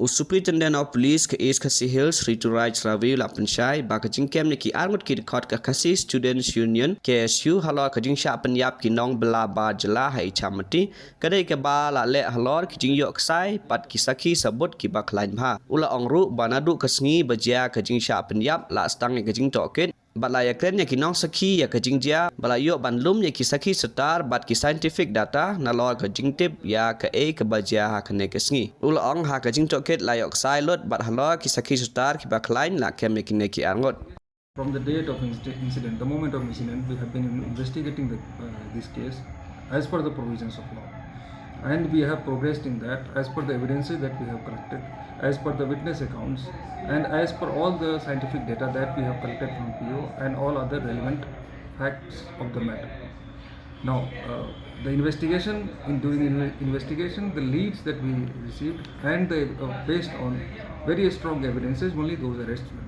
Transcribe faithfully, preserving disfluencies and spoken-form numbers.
U Superintendent of Police ka East Khasi Hills, Rituraj Ravi, u la pynshai ba ka jingkem ïa ki arngut ki dkhot ka Khasi Students Union, K S U, halor ka jingshah pynïap ki nongbylla bar jylla ha Ichamati ka dei kaba la leh halor ki jingïoh ksai bad ki sakhi sabut kiba khlaiñ bha. U la ong ruh ba naduh ka sngi ba jia ka jingshah pynïap la sdang ïa ka jingtohkit bad la ïakren ïa ki nongsakhi ïa ka jingjia, ba la ïoh ban lum ïa ki sakhi sotar bad ki scientific data nalor ka jingtip ïa kaei kaba jia ha kane ka sngi. U la ong ha ka jingtohkit la ïoh ksai lut bad halor ki sakhi sotar kiba khlaiñ la kem ïa kine ki arngut. From the date of inci- incident, the moment of incident, we have been in- investigating the, uh, this case as per the provisions of law. And we have progressed in that as per the evidences that we have collected, as per the witness accounts, and as per all the scientific data that we have collected from P O and all other relevant facts of the matter. Now, uh, the investigation, in doing in- investigation, the leads that we received, and the, uh, based on very strong evidences, only those arrests were